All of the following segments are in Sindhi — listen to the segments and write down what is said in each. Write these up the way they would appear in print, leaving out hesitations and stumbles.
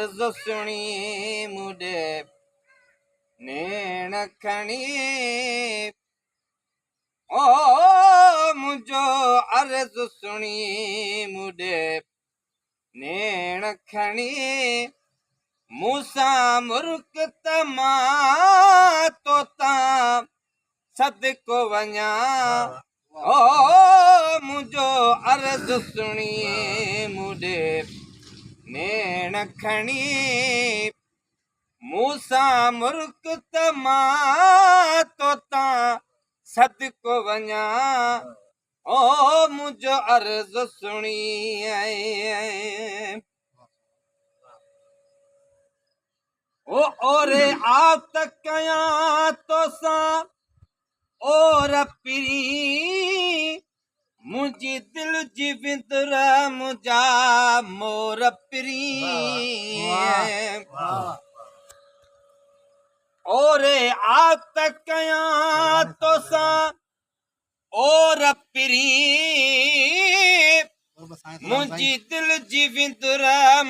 عرض سڻي مون ڏي نيڻ کڻي، او منهنجو عرض سڻي مون ڏي نيڻ کڻي، مون سان مرڪ ته مان توتان صدقو وڃان، او منهنجو عرض سڻي مون ڏي نيڻ کڻي، مون سان مرڪ ته مان توتان صدقو وڃان، او منهنجو عرض سڻي. او اوري آت ڪيان توسان اور پرين، منهنجي دل جي وندر منهنجا مور پرين. اوري آت ڪيان توسان اور پرين، منهنجي دل جي وندر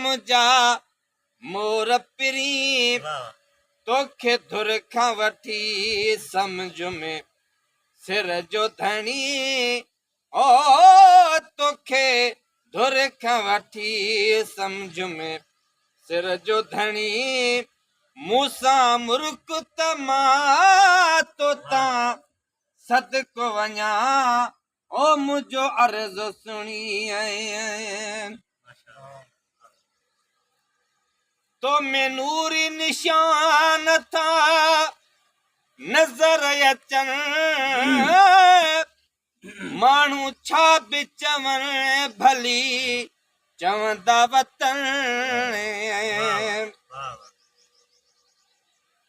منهنجا مور پرين. توکي ڌر کان وٺي سمجهه ۾ سر جو ڌڻي، او توکي ڌر کان وٺي سمجهه ۾ سر جو ڌڻي، مون سان مرڪ ته مان توتان صدقو وڃان، او منهنجو عرض سڻي. تو ۾ نوري نشان ٿا نظر اچن، ماڻهو ڇا به چون ڀلي چوندا وتن.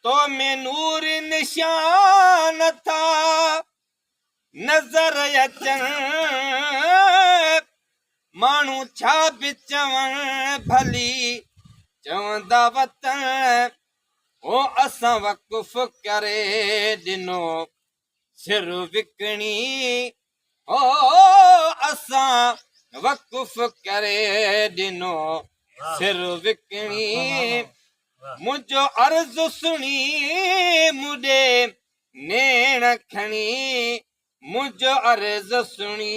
تو ۾ نوري نشان ٿا نظر اچن، ماڻهو ڇا به چون ڀلي چوندا وتن. او اسان وقف ڪري ڏنو سر وڪڻي، او اسان وقف ڪري ڏنو سر وڪڻي، منهنجو عرض سڻي مون ڏي نيڻ کڻي، منهنجو عرض سڻي.